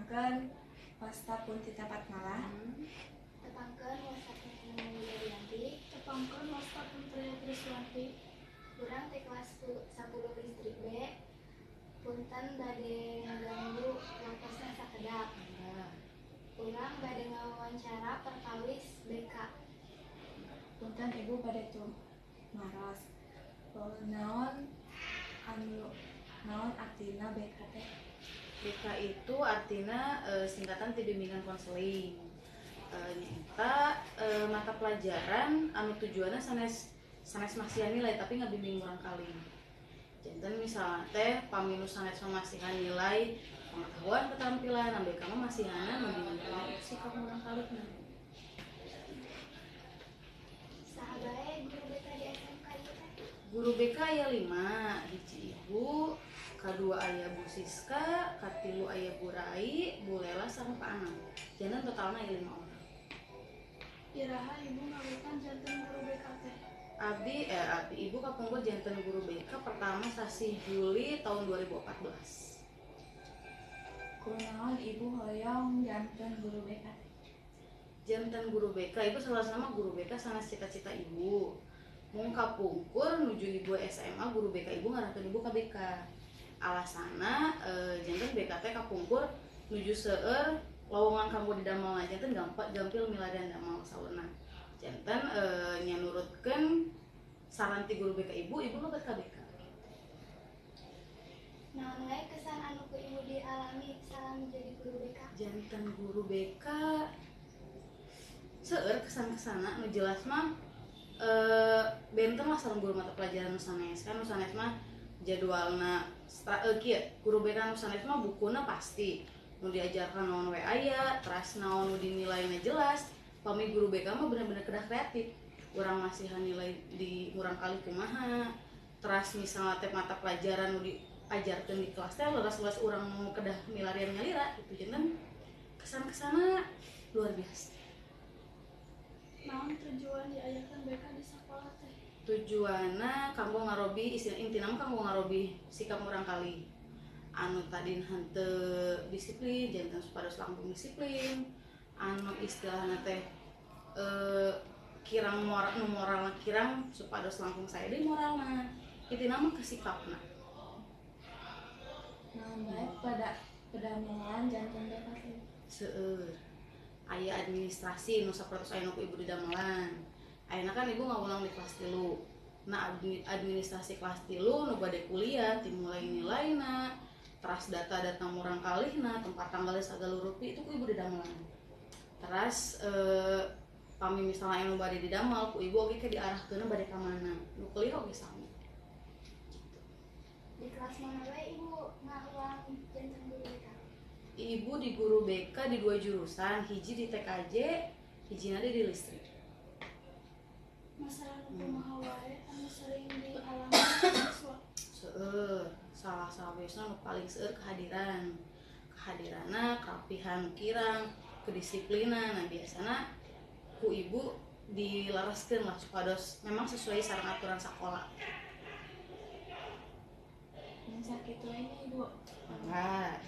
Tepangkeun, wasta pun ti Fatmalah. Tepangkeun, wasta pun Widayanti. Tepangkeun, wasta pun Triswanti. Urang ti kelas 10 listrik B. Punten bade ngaganggu waktosna sakedap. Urang bade ngawawancara perkawis BK. Punten, Ibu, bade tumaros. Naon anu naon artina BK teh? BK itu artinya singkatan ti bimbingan konseling. Nyaeta mata pelajaran anu tujuannya sanes sanes masihan nilai, tapi ngabimbing murangkalih. Janten misalnya teh pami nu sanes masihan nilai pengetahuan, keterampilan, nah, BK mah masihanna membimbing kana sikap murangkalihna. Saha bae guru BK di SMK ieu teh? Guru BK aya 5, hiji Ibu, kadua aya Bu Siska, katilu aya Bu Rai, Bu Lela, sareng Pak Anang. Janten totalna aya 5 orang. Iraha Ibu ngawitan janten guru BK teh? Abdi, Ibu kapungkur janten guru BK pertama sasi Juli tahun 2014. Kunaon Ibu hoyong janten guru BK teh? Janten guru BK, Ibu salah sama guru BK sanes cita-cita Ibu. Mung kapungkur nuju Ibu SMA, guru BK Ibu ngarahkeun Ibu ka BK. Alasana janten BK teh kapungkur nuju seueur lowongan kanggo didamel, janten gampang gampil milarian damel saurna. Janten nya nurutkeun saran ti guru BK Ibu, Ibu lebet ka BK. Naon wae kesan anu ku Ibu dialami salami jadi guru BK? Janten guru BK seueur kesan-kesana. Nu jelas mah benten lah sareng guru mata pelajaran nu sanes. Kan nu sanes mah jadwalna kieu, guru BK nu sanes mah bukuna pasti nu diajarkan naon we aya, teras naon nu dinilainya jelas. Pami guru BK mah bener-bener kedah kreatif, urang masihan nilai di murangkalih kumaha, teras misalnya teh mata pelajaran nu diajarkeun di kelas teh leres-leres urang nu kedah milarian nyalira gitu. Janten kesan-kesana luar biasa. Naon tujuan diayakeun BK di sekolah teh? Tujuanna kanggo ngarobi, istilah intina mah kanggo ngarobi sikap murangkalih anu tadi henteu disiplin, janten supados langkung disiplin, anu istilahna teh kirang moral, nu moralna kirang, supados langkung sae deui moralna. Intina mah ke sikapna. Naon wae pada pedamelan janten BK teh? Seueur, aya administrasi nu sapertos aya nu ku Ibu didamelan. Ayeuna kan Ibu ngawulang di kelas 3. Nah, administrasi kelas 3 nu bade kuliah, dimulai nilaina, teras data-data murangkalihna, tempat tanggalnya sagala rupi itu ku Ibu didamelan. Teras pami misalnya anu bade didamel ku Ibu oge ke diarahkeun bade ka mana. Nu kuliah oge sami. Di kelas mana wae Ibu ngawulang janten guru BK? Ibu di guru BK di dua jurusan, hiji di TKJ, hiji di listrik. Masalah nu kumaha wae anu sering dialami siswa? Seueur, salah sawiosna nu paling seueur kehadiran. Kehadiranna, kerapihan kirang, kedisiplinan. Nah, biasana ku Ibu dilaraskeun lah supados memang sesuai sareng aturan sekolah. Mun sakitu we nya, Ibu. Mangga.